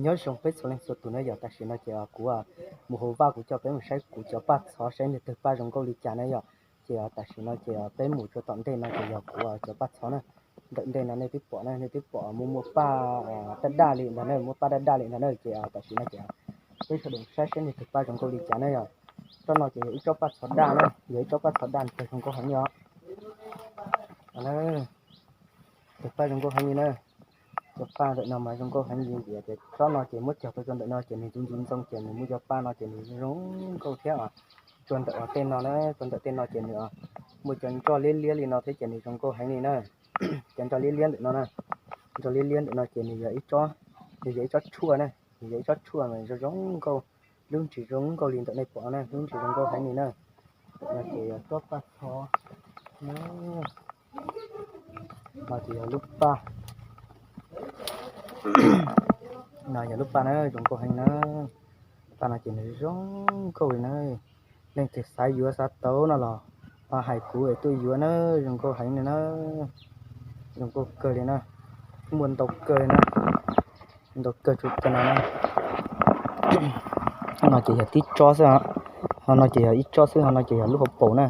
Nyob zoo peb txhua leej txhua tus na yom, tam sim no ces kuv mus hauv vaj kuv coj peb mus saib kuv cov paj txhov saib nws tawg paj zoo nkauj li cas na yom. Ces tam sim no ces peb mus rau tom ntej no ces yog kuv cov paj txhov na. Ntawm ntej no nej twb pom na, nej twb pom muaj muaj paj daj daj li ntag na, muaj paj daj daj li ntag na. Ces tam sim no ces peb sawv daws saib saib nws tawg paj zoo nkauj li cas na yom. Tsob no ces yog ib tsob paj txhov daj na, yog ib tsob paj txhov daj tawg zoo nkauj heev li os. Tawg paj zoo nkauj heev li na. Cov paj ntawm no mas zoo nkauj heev li vim tias tsob no ces muab cog tau rau ntawm no ces nws ntxoov ntxoov ntxoo ces nws muaj cov paj no ces nws zoo nkauj thiab os. Tsuas ntawm tej no na, tsuas ntawm tej no ces nws muaj cov nroj liab liab li no thiab ces nws zoo nkauj heev li na. Cov nroj liab liab ntawm no na, nroj liab liab ntawm no ces nws yog ib tsob, nws yog ib tsob tshuaj na, nws yog ib tsob tshuaj mas zoo zoo nkauj, lub ntsis zoo nkauj li ntawm nej pom na, lub ntsis zoo nkauj heev li na. Ntawm no ces yog tsob paj txhov, no ces yog lub paj, no yog lub paj na, zoo nkauj heev na. Paj no ces nws zoo nkauj li na. Leej twg xav yuav xav tau no los ho hais kuv es tuaj yuav na, zoo nkauj heev li na. Zoo nkauj kawg li na. Muaj ntau kawg li na, ntau kawg tsuas cov no na. No ces yog tib tsob xwb, ho no ces yog ib tsob xwb, ho no ces yog lub hauv paus na.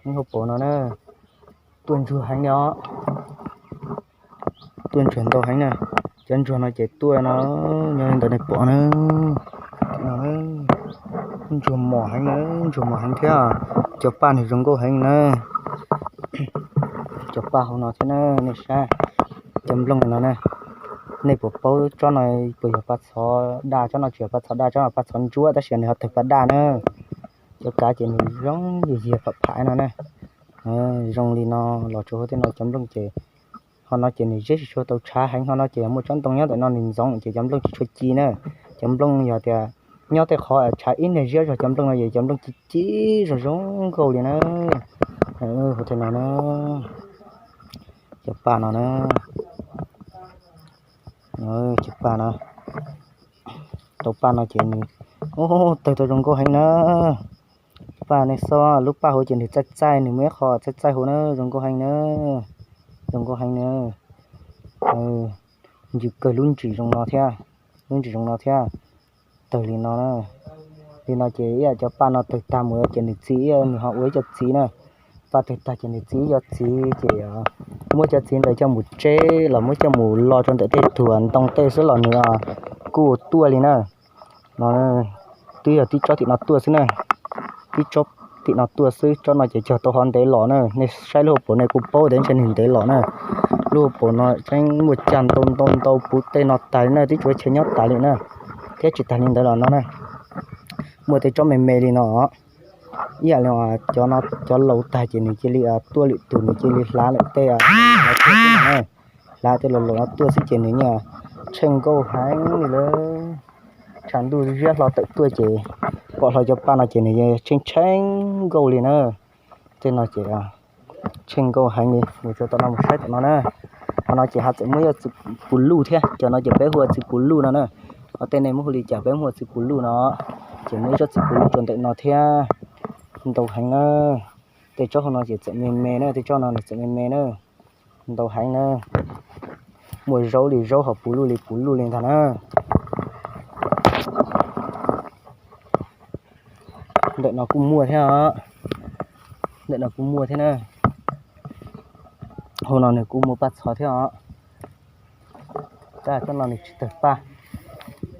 Lub hauv paus no na, tuaj ntsuag heev li os. Tuaj ntsuag ntau heev na. Cov ntsuag no ces tuaj no, nyob li ntawd nej pom na. No, ntsuag mos heev na, ntsuag mos heev thiab. Cov paj nws zoo nkauj heev na. Cov paj hauv no thiab na, nej saib. Cov nplooj no na, nej puas paub tsob no puas yog paj txhov daj? Tsob no tsis yog paj txhov daj, tsob no paj txhov ntsuab tab sis nws ho tawg paj daj na. Cov kav ces nws zoo yig yiag pham pham no na. Zoo li no los tsuas huv tej no cov nplooj ces, ho no ces nws zeb tsis tshua tau tshav heev, ho no ces yog muaj tsob ntoo nyob ntawm no nws ntxoov ces cov nplooj tsis tshua ci na. Cov nplooj yog tias nyob tej qhov tshav ib niag ziab zog cov nplooj no ces cov nplooj ci ci zoo zoo nkauj li na. Huv tej no na, cov paj no na, cov paj no, tau paj no ces nws, tawg tau zoo nkauj heev na. Paj nej xauj lub paj hauv ces nws txaij txaij, nws muaj ib qho txaij txaij hauv na, zoo nkauj heev na, zoo nkauj heev na. Ncw kawg lub ntsis zoo no thiab, lub ntsis zoo no thiab, tawg li no na. Li no ces ib yam cov paj no tawg tag mus ces nws txi ib, nws ho ua ib co txiv na. Paj tawg tag ces nws txi ib co txiv ces muab cov txiv ntawd coj mus tseb los muab coj mus lo rau ntawm tej tug ntoo tej xwb los nws kuj tuaj li na. No twb yog tib tsob tim no tuaj xwb na, tib tsob tim no tuaj xwb. Tsob no ces cog tau ho ntev los na, nej saib lub hauv paus nej kuj paub tias ntshe nws ntev los na. Lub hauv paus no tseeb muaj cag ntau ntau ntau puv tej no tas li na, twb tsuas chaw nyob tas li na. Thiab tsis tas li ntawd los no na, muaj tej tsob me me li no, ib yam li cov no cov laus tag ces nws cia li tuaj lwm tus, nws cia li hlav lawm tej, hlav tej laus laus no tuaj xwb ces nws yeej tsheej nkauj heev li lawm. Tshav ntuj ziab hlo tawm tuaj ces pom hlo cov paj no ces nws tsheej tsheej nkauj li na. Tej no ces tsheej nkauj heev li, mus tsuas tom no mus saib tom no na. Qhov no ces ho txawm muaj ib co txiv pus luj thiab, cov no ces peb hu ua txiv pus luj no na. Ho tej nej muab hu li cas peb muab hu ua txiv pus luj no. Ces muaj ib tsob txiv pus luj rau ntawm no thiab, ntau heev na. Tej tsob hauv no ces txawm me me na, tej tsob no nws txawm me me na, ntau heev na. Muaj zaub li zaub, ho pus luj li pus luj li ntag na. Ntawm no kuj muaj thiab os, ntawm no kuj muaj thiab na. Hauv no nws kuj muaj paj txhov thiab os. Tab tsob no nws tsis tawg paj.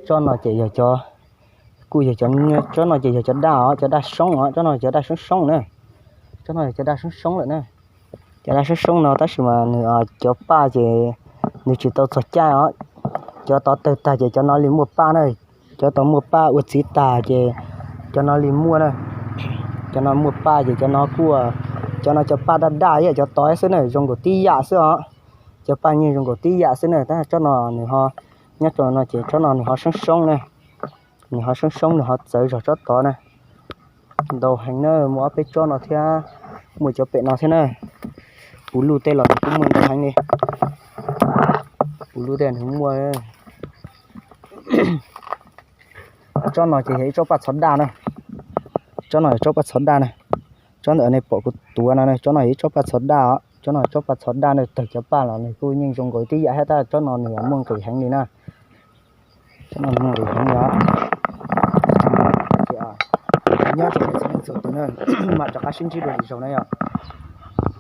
Tsob no ces yog cov, kuj yog cov, tsob no ces yog cov daj os, cov daj soob os, tsob no cov daj soob soob na. Tsob no yog cov daj soob soob lawm na. Cov daj soob soob no tab sis mas nws cov paj ces nws tsis tau txog caij os. Cov tod tawg tag ces cov no li muaj paj na. Cov tod muaj paj ua txiv tag ces cov no li muaj na. Cov no muaj paj ces cov no kuj, cov no cov paj daj daj ib yam cov tod xwb na, zoo nkaus tib yam xwb os. Cov paj yeej zoo nkaus tib yam xwb na, tab tsob no nws ho, nyob rau no ces tsob no nws ho soob soob na. Nws ho soob soob, nws ho txawv zog tsob tod na. Ntau heev na, muaj ob peb tsob no thiab, muaj cov pem no thiab na. Pus luj tej los nws kuj muaj ntau heev li. Pus luj tej nws muaj. Tsob no ces yog ib tsob paj txhov daj na. Tsob no yog tsob paj txhov daj na. Tsob ntawm nej pom kuv tuav no, tsob no yog ib tsob paj txhov daj os. Tsob no tsob paj txhov daj na, tawg cov paj los nws kuj yeej zoo nkaus tib yam thiab, tab tsob no nws muaj nqis heev li na. Noj mov rau hmoob yom. Nyob zoo txhua leej txhua tus na, mam rov qab sib ntsib dua lwm zaus na yom.